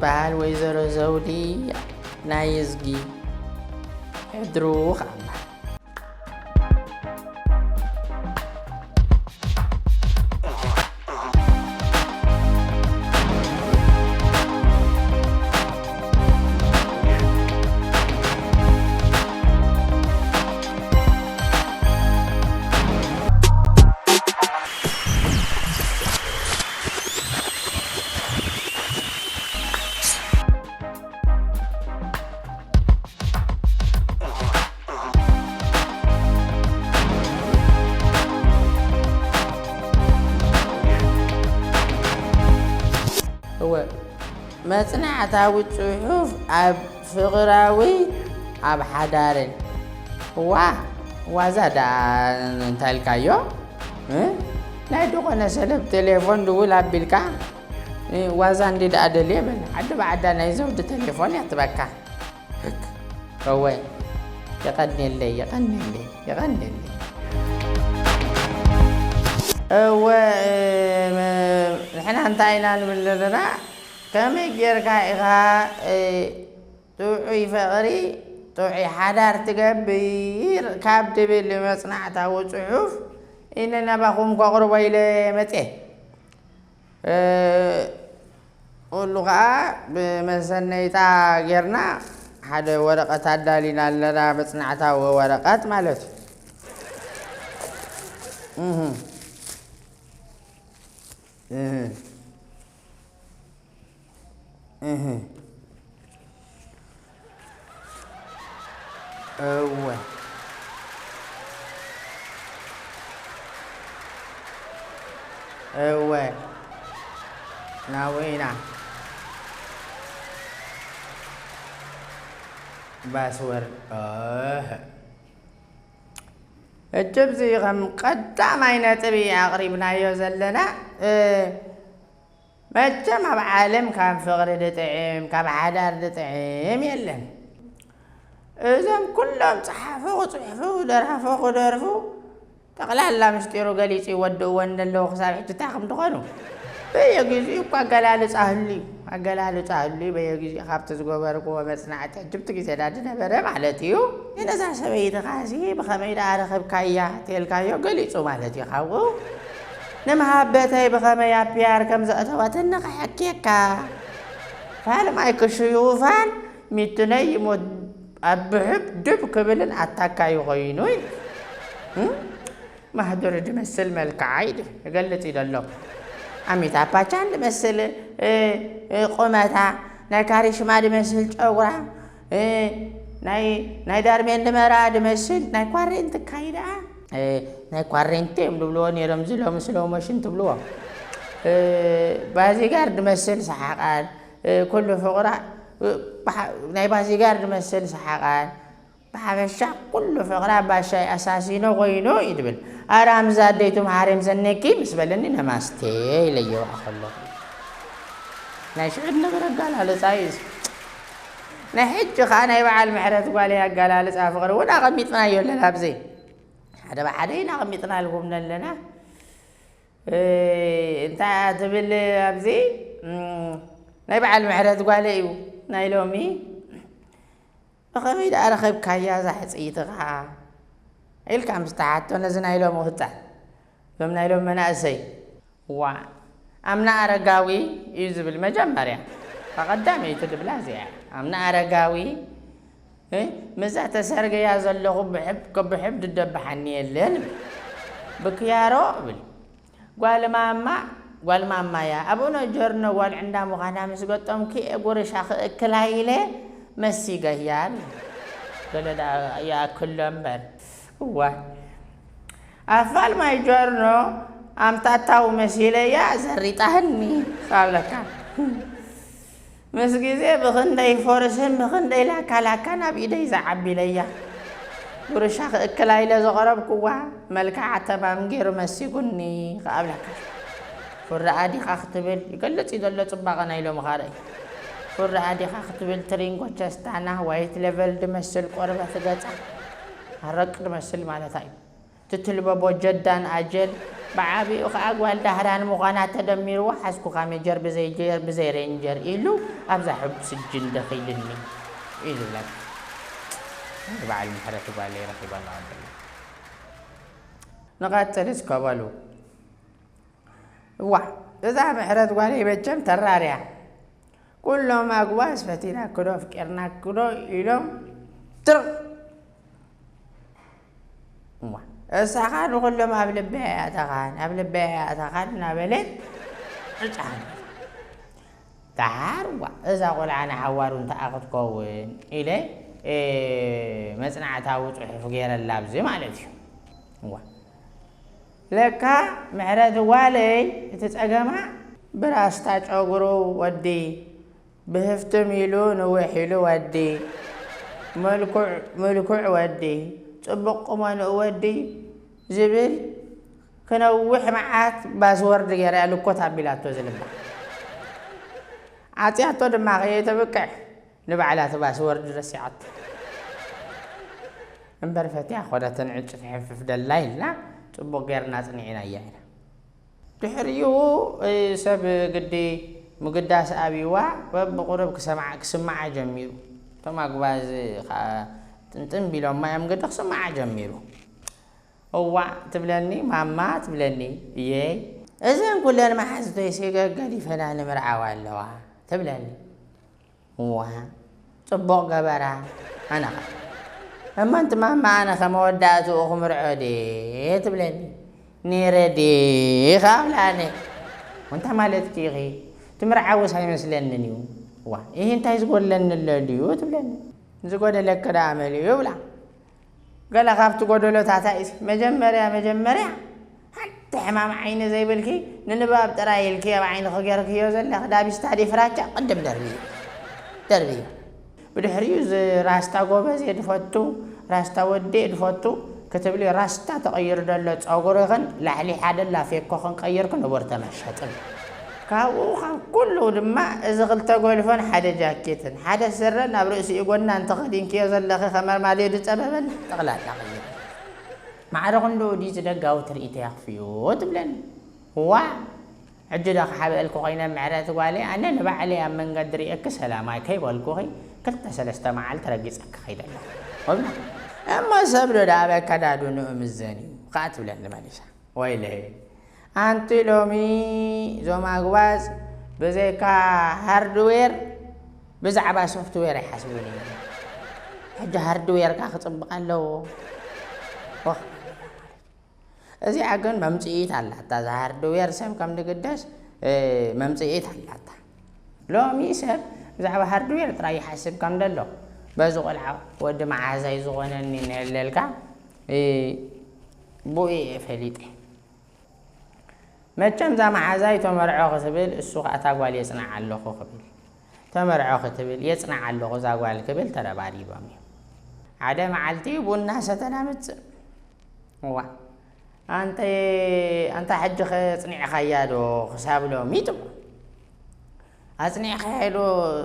በዓል ወይዘሮ ዘውዲ ናይ እዝጊ ሕድሩ ኸኣ እምበር። እወ፣ መጽናዕታዊ ጽሑፍ ኣብ ፍቕራዊ፣ ኣብ ሓዳርን። ዋ፣ ዋዛ ደኣ እንታይ ኢልካዮ? እ? ናይ ዝኾነ ሰለብ ቴሌፎን ድውል ኣቢልካ፣ እ፣ ዋዛ እንዲ ደኣ ደልየ በል። ዓዲ ብዓዳ ናይ ዘውዲ ቴሌፎን እያ ትበካ። እወ፣ የቐንየለይ፣ የቐንየለይ፣ የቐንየለይ። እወ፣ እ፣ መ-፣ ንሕና እንታይ ኢና ንብል ዘለና? ከመይ ጌርካ ኢኻ፣ እ፣ ጥዑይ ፍቕሪ፣ ጥዑይ ሓዳር ትገብር ካብ ድብል መጽናዕታዊ ጽሑፍ ኢነ ናባኹም ከቕርቦ ኢለ መጽየ። እ፣ ኩሉ ኸኣ ብመሰነይታ ጌርና ሓደ ወረቐት ኣዳሊና ኣለና፣ መጽናዕታዊ ወረቐት ማለት እዩ። እህ። እህ። እህ። እወ። እወ። ናብኡ ኢና። ባስወርድ። እህ። እችብዚ ከም ቀዳማይ ነጥቢ ኣቕሪብናዮ ዘለና፣ እ፣ መቸም ኣብ ዓለም ካብ ፍቕሪ ድጥዕም፣ ካብ ሓዳር ድጥዕም የለን። እዞም ኩሎም ጸሓፎ ክጽሕፉ፣ ደራፎ ክደርፉ፣ ጠቕላላ ምስጢሩ ገሊጹ ይወድእዎ እንደለዉ ክሳብ ሕጂ እንታይ ከም ዝኾኑ በየግዜኡ እኮ ኣገላልጻ ህሉ እዩ። ኣገላልጻ ህሉ እዩ። በየግዜኡ ካብቲ ዝገበርክዎ መጽናዕቲ ሕጂ ብቲ ግዜ ዳ ድነበረ ማለት እዩ። ነዛ ሰበይትኻሲ ብኸመይ ደኣ ረኸብካያ? ተልካዮ ገሊጹ ማለት እዩ። ካብኡ ንመሃበተይ ብኸመይ ኣብ ፒ ኣር ከም ዘእተወትኒ ክሕክየካ። ፋልማይ ክሽዩፋን ሚትነይ ይሞት ኣብ ብሕብ ድብ ክብልን ኣታካዩ ኮይኑ እዩ። እም? ማህደሪ ድመስል መልክዓ እዩ ድ-፣ ይገልጽ እዩ ዘሎ። ኣሚታብ ባቻን ድመስል፣ እ፣ እ፣ ቁመታ፣ ናይ ካሪሽማ ድመስል ጨጉራ፣ እ፣ ናይ፣ ናይ ዳርሜን ድመራ ድመስል፣ ናይ ኳሬንቲ ካይዳ፣ እ፣ ናይ ኳሬንቲ እዮም ድብልዎ ነይሮም፣ እዚ ሎሚ ስሎ ሞሽን ትብልዎ። እ፣ ባዚጋር ድመስል ሰሓቓን፣ እ፣ ኩሉ ፍቕራ፣ እ፣ ባሓ-፣ ናይ ባዚጋር ድመስል ሰሓቓን፣ ብሓፈሻ ኩሉ ፍቕራ ባሻይ ኣሳሲኖ ኮይኑ እዩ ድብል። ኣረ ኣምዛ ኣደይቱ መሓሬም ዘኔኪ ምስ በለኒ ነማስቴ ኢለ ይወዓ ከለኹ። ናይ ሽዑ ድነበረ ኣጋላልጻ እዩ እዚ። ናይ ሕጂ ኸኣ ናይ በዓል ምሕረት ጓለይ ኣጋላልጻ ፍቕሪ እውን ኣቐሚጥናዮ ኣለና ኣብዚ። ሓደ ብሓደ ኢና ኣቐሚጥናልኩም ኣለና። እ፣ እንታይ እያ ትብል ኣብዚ? እም፣ ናይ በዓል ምሕረት ጓለይ እዩ ናይ ሎሚ። ብኸመይ ደኣ ረኸብካያ እዛ ሕጽይትኻ? ኢልካ ምስ ተሓቶ ነዚ ናይ ሎሚ ህጻን፣ እዞም ናይ ሎሚ መናእሰይ፣ ዋ፣ ኣምና ኣረጋዊ እዩ ዝብል መጀመርያ። እታ ቀዳመይቲ ድብላ እዚኣ እያ። ኣምና ኣረጋዊ፣ እ፣ ምስዛ ተሰርገያ ዘለኹ ብሕብ፣ ብሕብ ድደብሓኒ የለን። ብክያሮ እብል። ጓል ማማ፣ ጓል ማማ እያ። ኣቡነ ጀርኖ ጓል ዕንዳ ምዃና ምስ ገጠምኩ እየ ጉርሻ ክእክላ ኢለ መሲገያ። ገለ ደኣ ይኣክሎ እምበር። እዋይ። ኣፋል ማይ ጀርኖ ኣምታታዊ መሲለያ ዘሪጣህኒ። ካብለካ። ምስ ግዜ ብኽንደይ ፎርስን ብኽንደይ ላካ ላካን ኣብ ኢደይ ዝዓቢ ኢለያ። ጉርሻ ክእክላ ኢለ ዘቕረብክዋ፣ መልክዓ ተማም ገይሩ መሲጉኒ ክኣብለካ። ፍርኣ ዲኻ ክትብል፣ ይገልጽ እዩ ዘሎ ጽባቐ ናይ ሎሚ ኻርእ። ፍርኣ ዲኻ ክትብል ትሪንጎ ቸስታና፣ ዋይት ሌቨል ድመስል ቆርበት ገጻ፣ ሃረቅ ድመስል ማለታ እዩ። ትትልበቦ ጀዳን ኣጀል፣ ብዓቢኡ ከኣ ጓል ዳህራን ምዃና ተደሚርዎ ሓዝኩኻ ሜጀር ብዘይ ጀር ብዘይ ሬንጀር ኢሉ ኣብዛ ሕቡስ እጅ እንደኺልኒ ኢሉ ብለካ። በዓል ምሕረት ጓለይ ረኺበ ኣለዋ። ንቐጽል እስከ በሉ። እዋ እዛ ምሕረት ጓለይ መቸም ተራርያ። ኩሎም ኣጉባዝ ፈቲናክዶ ኣፍቂርናክዶ ኢሎም ትርቕ። እዋ እሳኻ ንኹሎም ኣብ ልበይ ኣያእተኻን ኣብ ልበይ ኣያእተኻን እናበለት ዕጫን። ደሓር እዋ እዛ ቆልዓ ንሓዋሩ እንተኣ ክትከውን ኢለ መጽናዕታዊ ጽሑፍ ገይረላ ኣብዚ ማለት እዩ። እዋ ለካ ምሕረት ጓለይ እቲ ጸገማ ብራስታ ጨጉሩ ወዲ ብህፍትም ኢሉ ንውሕ ኢሉ ወዲ ምልኩዕ ምልኩዕ ወዲ ጽቡቕ ቁመንኡ ወዲ ዝብል ክነውሕ መዓት ባስወርድ ገይራ እያ ልኮት ኣቢላቶ ዝልባ ዓጽያቶ ድማ ከየተብቅዕ ንባዕላ እቲ ባስወርድ ረሲዓቶ። እምበር ፈትያ ኮነትን ዕንጭ ትሕንፍፍ ደላ ኢልና ጽቡቕ ጌርና ጽኒዕናያ ኢና። ድሕሪኡ ሰብ ግዲ ምግዳስ ኣብይዋ በብቑሩብ ክሰምዓ ክስምዓ ጀሚሩ። እቶም ኣጉባዝ ከዓ ጥንጥን ቢሎማ እዮም ግዲ ክስምዓ ጀሚሩ። እዋእ ትብለኒ ማማ ትብለኒ እየይ እዘን ኩለን መሓዝተይሲ ገገዲፈና ንምርዓው ኣለዋ ትብለኒ። እዋ ጽቡቕ ገበራ። ኣነኸ እማ እንቲ ማማ ኣነኸ መወዳእትኡ ክምርዖ ድየ ትብለኒ። ነይረ ድየ ከኣ እብላ ኣነ። እንታይ ማለትኪ ኢኺ? ትምርዓውስ ኣይመስለንን እዩ። እዋ ይህ እንታይ ዝጎድለኒ ኣሎ ድዩ ትብለኒ። ዝጎደለኪ ደኣ መሊኡ እብላ። ገለ ካብቲ ጎደሎታታ ኢሲ መጀመርያ መጀመርያ ሓንቲ ሕማም ዓይኒ ዘይብልኪ ንንባብ ጥራይ ኢልኪ ኣብ ዓይንኺ ገርክዮ ዘለኺ ዳቢስታ ድዩ ፍራቻ ቅድም ደርብዮ ደርብዮ። ብድሕሪኡ እዚ ራስታ ጎበዝ እየ ድፈቱ ራስታ ወዲ እየ ድፈቱ ክትብሊ ራስታ ተቐይሩ ደሎ ጸጉርኽን ላዕሊ ሓደ ላፌኮኽን ቀይርኪ ንቡር ተመሸጥን። ካብኡ ካብ ኩሉ ድማ እዚ ክልተ ጎልፎን ሓደ ጃኬትን ሓደ ስረን ኣብ ርእሲኡ ጎና እንተኸዲንክዮ ዘለኺ ከመርማልዮ ዝጸበበን ጠቕላላ ቀይሩ። ማዕረ ክንድኡ ድዩ እቲ ደጋዊ ትርኢተይ ኣኽፍዮ ትብለኒ። ዋ ሕጂ ዶ ክሓብአልኪ ኮይነ ምሕረት ጓለይ ኣነ ንባዕለይ ኣብ መንገዲ ርእየኪ ሰላማይ ከይበልኩኺ ክልተ ሰለስተ መዓልቲ ረጊጸኪ ከይደ ኣለኹ። ወብላ እሞ ሰብ ዶ ደኣ በከዳድንኡ ምዘን እዩ ከኣ ትብለኒ መሊሳ። ወይለይ ኣንቲ ሎሚ እዞም ኣጉባዝ ብዘይካ ሃርድዌር ብዛዕባ ሶፍትዌር ኣይሓስቡን እዮም። ሕጂ ሃርድዌርካ ክጽብቕ ኣለዎ። ወኽ እዚኣ ግን መምጽኢት ኣላታ። እዛ ሃርድዌር ሰብ ከም ዝግደስ መምጽኢት ኣላታ። ሎሚ ሰብ ብዛዕባ ሃርድዌር ጥራይ ይሓስብ ከም ደሎ በዚ ቆልዓ ወዲ መዓዛይ ዝኾነኒ ነለልካ ብኡ እየ ፈሊጠ። መቸም እዛ መዓዛይ ተመርዖ ክትብል እሱ ከኣ እታ ጓል የጽንዓ ኣለኹ ክብል ተመርዖ ክትብል የጽንዓ ኣለኹ እዛ ጓል ክብል ተረባሪቦም እዮም። ሓደ መዓልቲ ቡና ሰተና ምጽእ። እዋ ኣንተ ኣንታ ሕጂ ከ ጽኒዕኻያ ዶ ክሳብ ሎሚ ትብሎ። ኣጽኒዕኻያ ዶ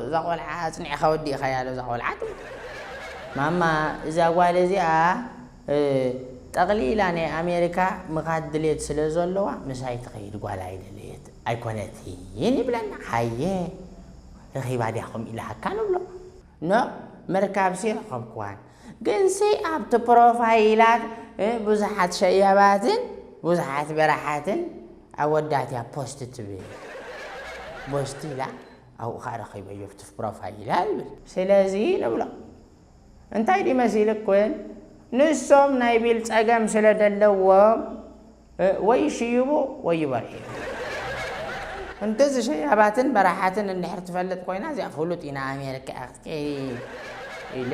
እዛ ቆልዓ ኣጽኒዕኻ ወዲእኻያ ዶ እዛ ቆልዓ ትብሎ። ማማ እዛ ጓል እዚኣ ጠቕሊላ ናይ ኣሜሪካ ምኻድ ድሌት ስለ ዘለዋ ምሳይ ትኸይድ ጓል ኣይደለየት ኣይኮነትን ይብለና። ሃየ ረኺባ ድያ ከምኡ ኢላሃካ ንብሎ። ኖ ምርካብሲ ረኸብክዋን ግንሲ ኣብቲ ፕሮፋይላት ብዙሓት ሸያባትን ብዙሓት በራሓትን ኣወዳት እያ ፖስት ትብል። ፖስት ኢላ ኣብኡ ከዓ ረኺበዮ ኣብቲ ፕሮፋይላ ይብል። ስለዚ ንብሎ እንታይ ድዩ መሲልክን ንሶም ናይ ቢል ፀገም ስለ ደለዎም ወይ ይሽይቡ ወይ ይበርሑ። እንተዚ ሸያባትን በራሓትን እንድሕር ትፈልጥ ኮይና እዚኣ ፍሉጥ ኢና ኣሜሪካ እያ ክትከይድ ኢለ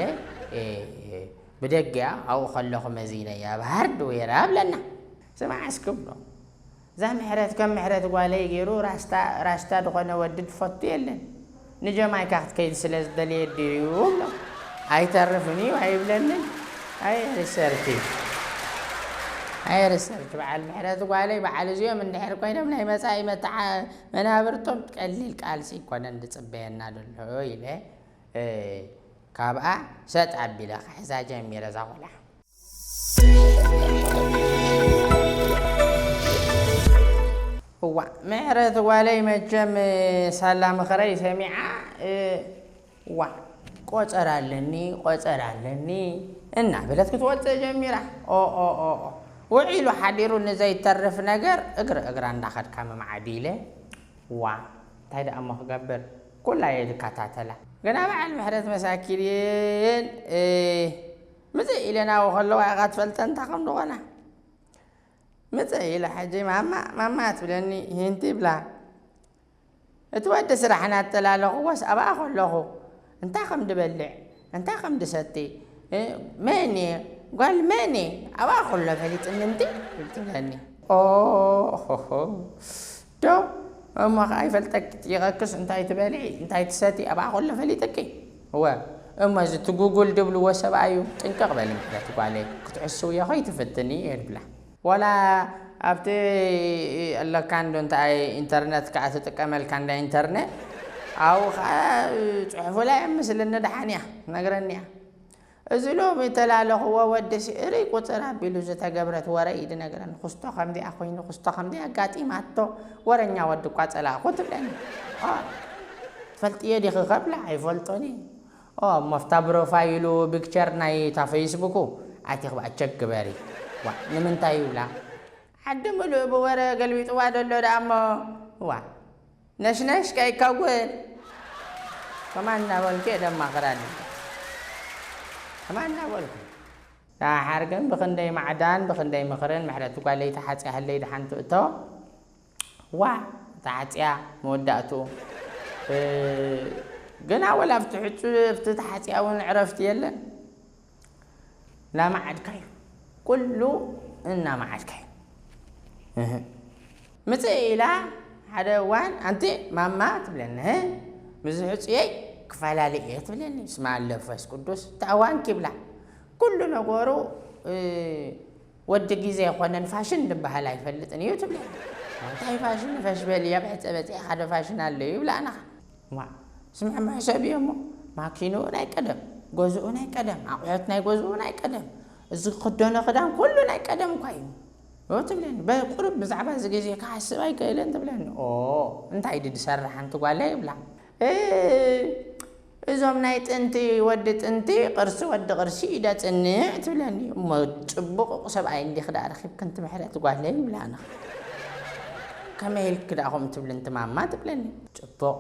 ብደጊኣ ኣብኡ ከለኹ መዚነያ ኣብ ሃርድዌር ኣብለና። ስማዕ እስኪ ብሎ እዛ ምሕረት ከም ምሕረት ጓለይ ገይሩ ራስታ ራስታ ዝኾነ ወዲ ትፈቱ የለን። ንጀማይካ ክትከይድ ስለ ዝደለየ ድዩ ብሎ ኣይተርፍን እዩ ኣይብለንን። ኣየ ሪሰርች ኣየ ሪሰርች በዓል ምሕረት ጓለይ በዓል እዚኦም እንድሕር ኮይኖም ናይ መፃኢ መተዓ መናብርቶም ቀሊል ቃልሲ ይኮነን ዝፅበየና ዘሎ ኢለ ካብኣ ሰጥ ኣቢለ ክሕዛ ጀሚረ እዛ ቆልዓ። ዋ፣ ምሕረት ጓለይ መቸም ሳላ ምኽረይ ሰሚዓ፣ እ፣ ዋ፣ ቆጸር ኣለኒ፣ ቆጸር ኣለኒ እናበለት ክትወጽእ ጀሚራ። ኦ፣ ኦ፣ ኦ፣ ኦ። ውዒሉ ሓዲሩ ንዘይተርፍ ነገር እግሪ እግራ እንዳኸድካ ምምዓድ ኢለ። ዋ፣ እንታይ ደኣ እሞ ክገብር? ኩላ እየ ዝከታተላ። ግና በዓል ምሕረት መሳኪን፣ እ፣ ምጽእ ኢለ ናብኡ ከለዋ ኢኻ ትፈልጠን እንታይ ከም ዝኾና። ምጽእ ኢለ ሕጂ፣ "ማማ፣ ማማ" ትብለኒ፣ ሂንቲ ብላ። እቲ ወዲ ስራሕ እናተላለኹዎስ ኣብኣ ከለኹ፣ እንታይ ከም ድበልዕ፣ እንታይ ከም ድሰቲ፣ እ፣ መን እየ፣ ጓል መን እየ፣ ኣብኣ ከሎ ፈሊጥኒ እንዲ ትብለኒ። ኦ፣ ሆ፣ ሆ። ዶ፣ እሞ ኸዓ ይፈልጠኪ፣ ጥይቐክስ እንታይ ትበልዒ፣ እንታይ ትሰቲ፣ ኣብኣ ከሎ ፈሊጥኪ። እወ፣ እሞ እዚ እቲ ጉጉል ድብልዎ ሰብኣዩ ጥንቅቕ በሊ ምሕረት ጓለይ፣ ክትሕስውዮ ከይትፍትኒ እየ ድብላ። ዋላ ኣብቲ ኣለካ እንዶ እንታይ ኢንተርነት ከኣ ትጥቀመልካ እንዳ ኢንተርነ፣ ኣብኡ ከኣ ጽሑፉ ላይ ምስልኒ ደሓን እያ፣ ነግረኒ እያ። እዚ ሎሚ እተላለኽዎ ወድሲ እርይ ቁጽር ኣቢሉ ዝተገብረት ወረ እዩ ዝነግረኒ። ክስቶ ከምዚኣ ኮይኑ፣ ክስቶ ከምዚኣ ኣጋጢማቶ፣ ወረኛ ወዲ እኳ ጸላእኩ ትብለኒ። ኦ፣ ትፈልጥዮ ዲኺ ከብላ፣ ኣይፈልጦን እየ። ኦ፣ እሞ ኣብታ ፕሮፋይሉ ፒክቸር ናይ እታ ፌስቡኩ ኣቲኺ ብኣ ቸክ ግበሪ። ዋ፣ ንምንታይ ይብላ? ዓዲ ምሉእ ብወረ ገልቢጥዋ ደሎ ደኣ እሞ፣ ዋ፣ ነሽነሽ ከይከውን። ከማን እናበልኩ እየ ደማኽር ኣለኹ። ከማን እናበልኩ። ደሓር ግን ብኽንደይ ማዕዳን ብኽንደይ ምኽርን ምሕረት ጓለይ ተሓጽያ ህለይ ደሓን ትእቶ። ዋ፣ ተሓጽያ መወዳእትኡ። እ፣ ግና ወላ ኣብቲ ሕጹ፣ ኣብቲ ተሓጽያ እውን ዕረፍቲ የለን። እናመዓድካዩ፣ ኩሉ እናመዓድካዩ። እህ። ምጽእ ኢላ ሓደ እዋን፣ "ኣንቲ ማማ" ትብለኒ፣ "እህ፣ ምስ ሕጹየይ ክፈላለ እየ" ትብለኒ። ስማ ለፈስ ቅዱስ፣ ተኣዋንኪ ይብላ። ኩሉ ነገሩ፣ እ፣ ወዲ ግዜ ኣይኮነን፣ ፋሽን ዝበሃል ኣይፈልጥን እዩ ትብለኒ። እንታይ ፋሽን? ፈሽ በል እያ፣ ብሕጸ በጺሐ ሓደ ፋሽን ኣሎ እዩ ይብላ ኣነኻ። ዋ፣ ስምዕ መሕሰብ እዮ እሞ፣ ማኪንኡ ናይ ቀደም፣ ገዝኡ ናይ ቀደም፣ ኣቑሑት ናይ ገዝኡ ናይ ቀደም፣ እዚ ክኽደኖ ክዳን ኩሉ ናይ ቀደም እኳ እዩ። ኦ ትብለኒ፣ በ-፣ ቁሩብ ብዛዕባ እዚ ግዜ ክሓስብ ኣይክእልን ትብለኒ። ኦ፣ እንታይ ድዲ ሰርሕ ሓንቲ ጓለይ ይብላ። እ፣ እዞም ናይ ጥንቲ ወዲ ጥንቲ፣ ቅርሲ ወዲ ቅርሲ እዩ ደጽንዕ ትብለኒ። እሞ ጽቡቕ ሰብኣይ እንዲኺ ደኣ ረኺብክን ትምሕረት ጓለይ ይብላ ኣነኻ። ከመይ ኢልኪ ደኣ ከምኡ ትብሊ እንቲ ማማ ትብለኒ። ጽቡቕ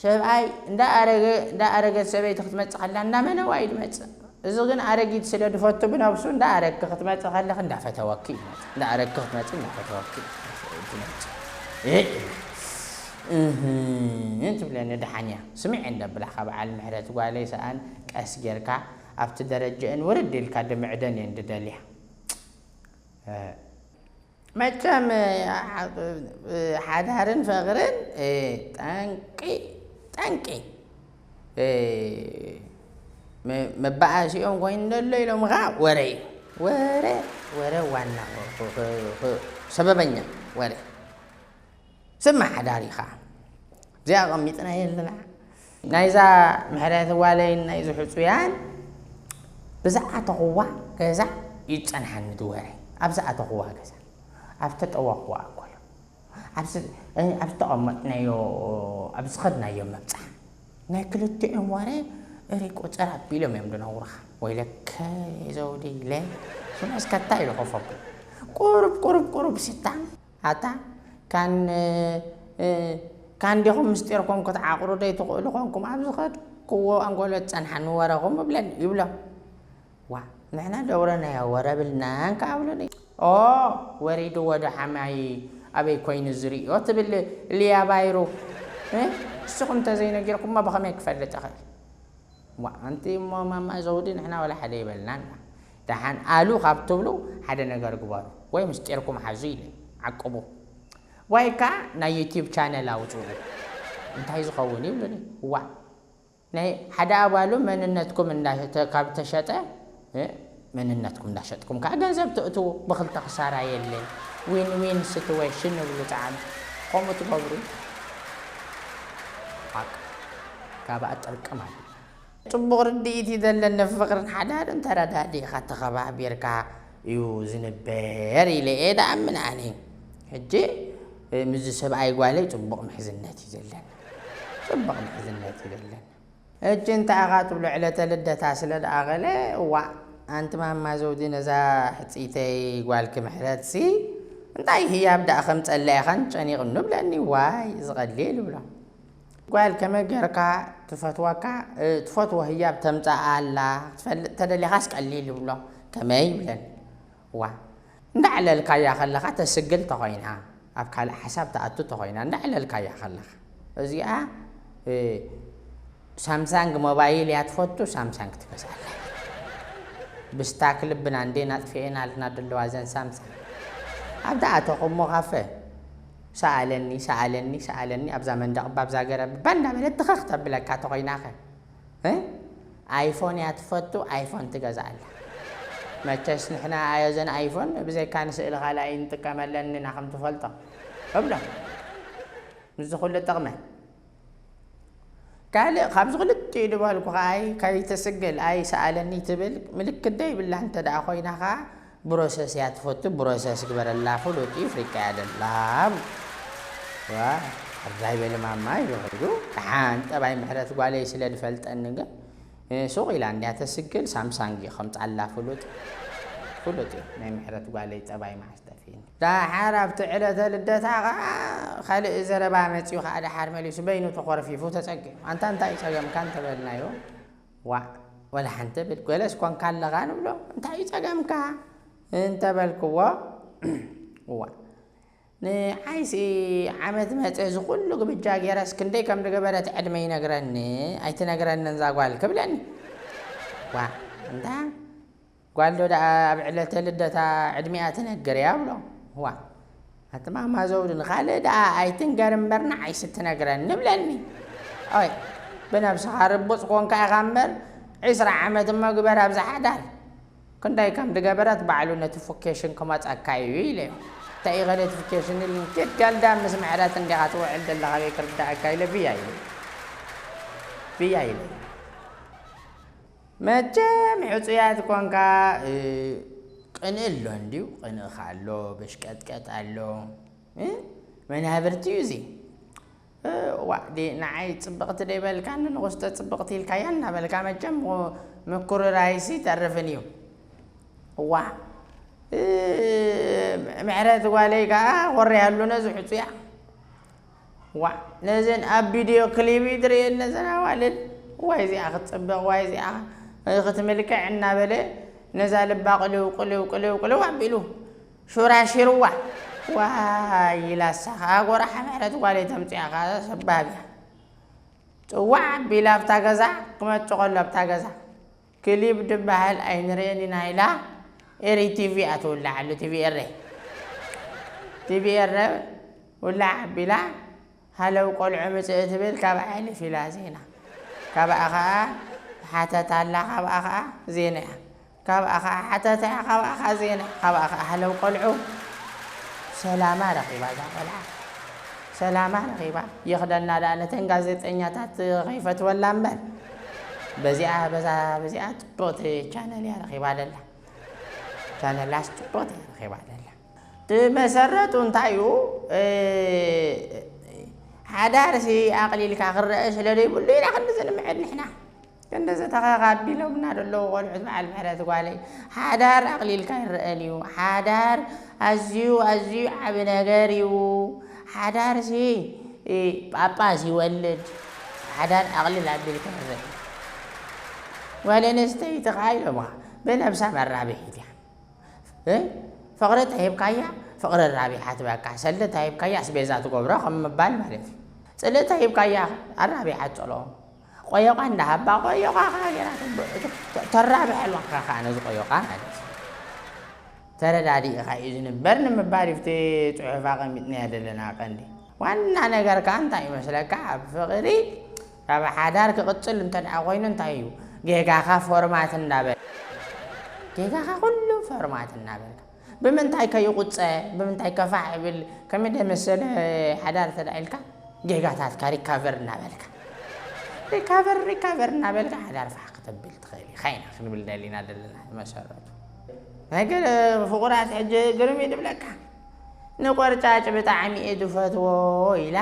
ሰብኣይ እንዳ ኣረገ፣ እንዳ ኣረገት ሰበይቲ ክትመጽእ ከላ እንዳ መነዋ እዩ ዝመጽእ። እዚ ግን ኣረጊት ስለ ዝፈቱ ብነብሱ እንዳ ኣረግኪ ክትመጽእ ከለኺ እንዳ ፈተወኪ እዩ ዝመጽእ። እንዳ ኣረግኪ ክትመጽእ እንዳ ፈተወኪ እዩ ዝመጽእ። እ፣ እህ፣ ትብለኒ ደሓን እያ። ስምዒ እንደ ብላኻ በዓል ምሕረት ጓለይ ሰኣን ቀስ ጌርካ ኣብቲ ደረጀአን ውርድ ኢልካ ድምዕደን እየን ድደልያ። እ፣ መቸም፣ እ፣ ሓዳርን ፍቕርን፣ እ፣ ጠንቂ፣ ጠንቂ፣ እ፣ መ-፣ መባኣሲኦም ኮይኑ ዘሎ ኢሎም ኸዓ ወረ እዩ። ወረ፣ ወረ ዋና፣ ኸ-፣ ኸ-፣ ኸ-፣ ሰበበኛ ወረ። ስማዕ ሓዳር እዩ ኸዓ። እዚኣ ኣቐሚጥና የለና። ናይዛ ምሕረት ጓለይን ናይዚ ሕጹያን ብዝኣተኽዋ ገዛ እዩ ዝጸንሓኒ እቲ ወረ። ኣብ ዝኣተኽዋ ገዛ፣ ኣብ ዝተጠወኽዋ ኣንጎሎ፣ ኣብ ዝ-፣ ኣብ ዝተቐመጥናዮ፣ ኣብ ዝኸድናዮ ምብጻሕ፣ ናይ ክልቲኦም ወረ እሪ ቁጽር ኣቢሎም እዮም ዝነግሩኻ። ወይለከ ዘውዲ ኢለ፣ ሽመስ ከታ ኢሉ ከፈኩ። ቁሩብ፣ ቁሩብ፣ ቁሩብ ሲታ ኣታ ካን፣ እ፣ ካን ዲኹም ምስጢርኩም ክትዓቕሩ ደይትኽእሉ ኮንኩም ኣብ ዝኸድክዎ ኣንጎሎ ዝጸንሓኒ ወረኹም እብለኒ ይብሎ። ዋ፣ ንሕና ደውረናዮ ወረ ብልናን ከኣ ብሉኒ። ኦ፣ ወሪድዎ ዶ ሓማይ ኣበይ ኮይኑ ዝርእዮ ትብል ሊያ ባይሩ። እ? ንስኹም እንተዘይነጊርኩሞ ብኸመይ ክፈልጥ እኽእል? ዋ፣ ኣንቲ እሞ ማማ ዘውዲ ንሕና ወላ ሓደ ይበልናን። ደሓን ኣሉ ካብ ትብሉ ሓደ ነገር ግበሩ። ወይ ምስጢርኩም ሓዙ ኢለ፣ ዓቅቡ። ወይ ከኣ ናይ ዩቲዩብ ቻነል ኣውጽኡ። እንታይ ዝኸውን ይብሉኒ። ዋ፣ ናይ ሓደ ኣባሉ መንነትኩም እንዳ-፣ ተ-፣ ካብ ተሸጠ፣ እ፣ መንነትኩም እንዳሸጥኩም ከኣ ገንዘብ ትእትዉ። ብኽልተ ክሳራ የለን። ዊን ዊን ሲትዌሽን ንብሉ ጣዕሚ። ከምኡ ትገብሩ። ሓቅ። ካብኣ ጥርቅም ኣሉ። ጽቡቕ ርድኢት እዩ ዘለኒ። ፍቕርን ሓዳርን ተረዳዲእካ ተኸባቢርካ እዩ ዝንበር ኢለ እየ ድኣምን ኣነ። ሕጂ እ፣ ምስዚ ሰብኣይ ጓለይ ጽቡቕ ምሕዝነት እዩ ዘለና። ጽቡቕ ምሕዝነት እዩ ዘለና። እጂ እንታይ ኢኻ ትብሎ፣ ዕለተ ልደታ ስለ ደኣ ገለ፣ እዋእ፣ ኣንቲ ማማ ዘውዲ፣ ነዛ ሕጽይተይ ጓልኪ ምሕረትሲ እንታይ ህያብ ደኣ ከም ጸላኢኻን ጨኒቕኑ ብለኒ። ዋይ፣ እዚ ቀሊል ይብሎ። ጓል ከመይ ጌርካ ትፈትወካ፣ እ፣ ትፈትዎ ህያብ ተምጽኣ ኣላ፣ ክትፈልጥ ተደሊኻስ ቀሊል ይብሎ። ከመይ ይብለኒ። ዋ፣ እንዳዕለልካያ ከለኻ ተስግል ተኾይና፣ ኣብ ካልእ ሓሳብ ትኣቱ ተኾይና፣ እንዳዕለልካያ ከለኻ። እዚኣ፣ እ፣ ሳምሳንግ ሞባይል እያ ትፈቱ፣ ሳምሳንግ ትገዝኣላ። ብስታክ ልብና እንዴ ናጥፍኤና ኣልና ደለዋ ዘን ሳምሳንግ። ኣብ ደኣ ተኹሞ ካፈ፣ ሰኣለኒ፣ ሰኣለኒ፣ ሰኣለኒ፣ ኣብዛ መንደቕ እባ ኣብዛ ገረብ እባ እንዳበለት ትኸኽ ተብለካ ተኾይናኸ? እ? ኣይፎን እያ ትፈቱ፣ ኣይፎን ትገዝኣላ። መቸስ ንሕና ኣዮ ዘን ኣይፎን ብዘይካ ንስእሊ ካልእ ኣይንጥቀመለን ኢና ከም ትፈልጦ። እብሎ። ምስዚ ኩሉ ጥቕመ። ካልእ ካብዚ ክልቲኡ ዝበልኩ ከኣ ኣይ ከይትስግል፣ ኣይ ሰኣለኒ ትብል ምልክት ደይብላ እንተ ደኣ ኮይና ከኣ ብሮሰስ እያ ትፈቱ፣ ብሮሰስ ግበረላ፣ ፍሉጥ እዩ፣ ፍሪቃ እያ ደላ። ዋ፣ ኣባይ በሊ ማማ ኢሉ ከይዱ። ደሓን ጠባይ ምሕረት ጓለይ ስለ ዝፈልጠኒ ግን፣ እ፣ ሱቕ ኢላ እንድያ ተስግል፣ ሳምሳንግ እዩ ከምጻላ፣ ፍሉጥ፣ ፍሉጥ እዩ ናይ ምሕረት ጓለይ ጠባይ መዓስ ጠፊእኒ። ደሓር ኣብቲ ዕለተ ልደታ ኸኣ ካልእ ዘረባ መጺኡ ኸኣ ደሓር መሊሱ በይኑ ተኾርፊፉ ተጸጊዑ። ኣንታ እንታይ እዩ ጸገምካ እንተበልናዮ፣ ዋእ፣ ወላ ሓንቲ ብል፣ ገለስ ኮንካ ኣለኻ ንብሎ፣ እንታይ እዩ ጸገምካ እንተበልክዎ፣ ዋእ፣ ንዓይሲ ዓመት መጸ እዚ ኩሉ ግብጃ ጌረስ ክንደይ ከም ዝገበረት ዕድመ ይነግረኒ፣ ኣይትነግረንን እዛ ጓል ክብለኒ። ዋእ፣ እንታ ጓል ዶ ደኣ ኣብ ዕለተ ልደታ ዕድሚኣ ትነግር እያ ብሎ። ዋእ፣ ኣቲ ማማ ዘውዲ ንኻልእ ደኣ ኣይትንገር እምበር ንዓይሲ ትነግረኒ ብለኒ። ኦይ፣ ብነብስኻ ርቡጽ ኮንካ ኢኻ እምበር ዒስራ ዓመት እሞ ግበር ኣብዛ ሓዳር። ክንደይ ከም ዝገበረት ባዕሉ ኖቲፊኬሽን ክመጸካ እዩ ኢለዮ። እንታይ ኢኸ ኖቲፊኬሽን ኢሉኒ፣ ኪድ ገልዳም ምስ ምሕረት እንዲኻ ትውዕል ዘለኻ ኣበይ ክርድኣካ ኢለ ብያ ኢለ። ብያ ኢለ። መቸም ሕጹያት ኮንካ፣ እ፣ ቅንኢ ኣሎ እንድዩ፣ ቅንኢኻ ኣሎ፣ በሽቀጥቀጥ ኣሎ፣ እ፣ መናብርቲ እዩ እዚ። እ፣ ዋእ፣ ዲ ንዓይ ጽብቕቲ ደይበልካኒ፣ ንኹስተ ጽብቕቲ ኢልካያ እናበልካ መቸም ምኩርራይሲ ይተርፍን እዩ። ዋእ፣ እ፣ ምሕረት ጓለይ ከኣ ኮርያሉ ነዚ ሕጹያ። ዋእ፣ ነዘን ኣብ ቪድዮ ክሊፕ እዩ ዝርእየን ነዘን ኣዋልድ። ዋይ እዚኣ ክትጽብቕ፣ ዋይ እዚኣ ክትምልክዕ እናበለ ነዛ ልባ ቅልው፣ ቅልው፣ ቅልው፣ ቅልው ኣቢሉ ሹራሺርዋ። ዋይ ኢላ እሳ ኸኣ ጎራሓ ምሕረት ጓለይ ተምጽያ ኸኣ ሰባብ እያ። ጽዋዕ ኣቢላ ኣብታ ገዛ ክመጽእ ከሎ ኣብታ ገዛ ክሊፕ ድበሃል ኣይንርእን ኢና ኢላ ኤሪ ቲቪ እያ ትውላዓሉ። ቲቪ ኤረ፣ ቲቪ ኤረ ውላዕ ኣቢላ ሃለው ቆልዑ ምጽእ ትብል ካብኣ ሕልፍ ኢላ ዜና። ካብኣ ኸኣ ሓተት ኣላ፣ ካብኣ ኸኣ ዜና እያ። ካብኣ ኸኣ ሓተት እያ፣ ካብኣ ኸኣ ዜና፣ ካብኣ ኸኣ ሃለው ቆልዑ። ሰላማ ረኺባ እዛ ቆልዓ። ሰላማ ረኺባ። ይኽደና ደኣ ነተን ጋዜጠኛታት ከይፈትወላ እምበር። በዚኣ፣ በዛ፣ በዚኣ ጽብቕቲ ቻነል እያ ረኺባ ደላ። ቻነላስ ጽብቕቲ እያ ረኺባ ደላ። እቲ መሰረቱ እንታይ እዩ? እ፣ ሓዳርሲ ኣቕሊልካ ክረአ ስለ ዘይብሉ ኢና ክንዲ ዝንምዕድ ንሕና። ክንዲ ዝተኸኻቢሎምና ዘለዉ ቆልዑት በዓል ምሕረት ጓለይ። ሓዳር ኣቕሊልካ ይረአን እዩ። ሓዳር ኣዝዩ፣ ኣዝዩ ዓቢ ነገር እዩ። ሓዳርሲ፣ እ፣ ጳጳስ ይወልድ። ሓዳር ኣቕልል ኣቢልካ ይረአ እዩ። ጓል ኣንስተይቲ ኸኣ ኢሎምኻ፣ ብነብሳ መራብሒት እያ። እ? ፍቕሪ ተሂብካያ፣ ፍቕሪ ኣራቢሓ ትበካ። ሰልዲ ተሂብካያ፣ ኣስቤዛ ትገብሮ ከም ምባል ማለት እዩ። ጽልኢ ተሂብካያ፣ ኣራቢሓ ትጸልኦ። ቆዮቓ እንዳሃባ፣ ቆዮቓ ኸኣ ጌራ ትብ-፣ ተ-፣ ተራብሐልካ ኸኣ ነዚ ቆዮቓ ማለት እዩ። ተረዳዲእኻ እዩ ዝንበር ንምባል እዩ፣ ኣብቲ ጽሑፍ ኣቐሚጥናዮ ዘለና ቀንዲ። ዋና ነገር ከኣ እንታይ ይመስለካ? ኣብ ፍቕሪ፣ ኣብ ሓዳር ክቕጽል እንተ ደኣ ኮይኑ እንታይ እዩ? ጌጋኻ ፎርማት እንዳበል-፣ ጌጋኻ ኩሉ ፎርማት እናበልካ። ብምንታይ ከይቑጸ፣ ብምንታይ ከፋሕ ይብል፣ ከመይ ደመሰለ ሓዳር እንተ ደኣ ኢልካ፣ ጌጋታትካ ሪካቨር እናበልካ። ሪካቨር፣ ሪካቨር እናበልካ ሓዳር ፋሕ ክተብል ትኽእል ኢኻ ኢና ክንብል ደሊና ዘለና መሰረቱ። ናይ ገለ ፍቑራት ሕጂ ግርም እዩ ድብለካ። ንቆርጫጭ ብጣዕሚ እየ ዝፈትዎ ኢላ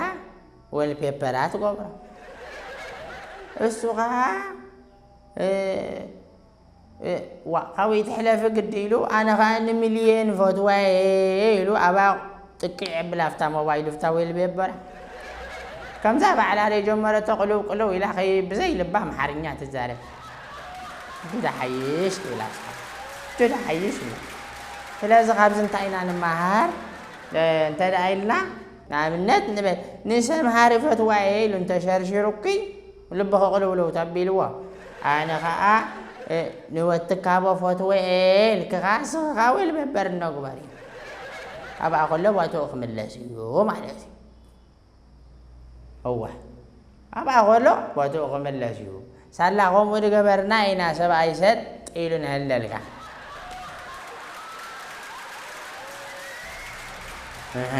ወልፔፐራ ትገብሮ። እሱ ኸዓ ዋ ካብይ ትሕለፊ ግዲ ኢሉ ኣነ ኸዓ ንሚልየን ፈትዋየ ኢሉ ኣባ ጥቅዕ የብል ኣብታ ሞባይሉ ኣብታ ወልፔፐራ። ከምዛ ባዕላ ዘይጀመረቶ ቅልው ቅልው ኢላ ከይ ብዘይ ልባ ኣምሓርኛ ትዛረብ። ጁዳ ሓይሽ ትብል ኣስሓ። ጁዳ ሓይሽ ይብል። ስለዚ ካብዚ እንታይ ኢና ንመሃር? እንተ ደኣ ኢልና ንኣብነት ንበል ንሰምሃር ፈትዋየ ኢሉ እንተሸርሽሩኪ ልብኺ ቅልውልው ተቢልዎ። ኣነ ኸዓ ንወትካቦ ፈትወ ኢልኪ ኸዓ ስኺ ኸዓ ወልፔፐር እነግበር እዩ። ኣብኣ ከሎ ቦትኡ ክምለስ እዩ ማለት እዩ። እወ ኣብኣ ከሎ ቦትኡ ክምለስ እዩ። ሳላ ከምኡ ዝገበርና ኢና ሰብኣይ ሰጥ ኢሉ ንህለልካ። እህ።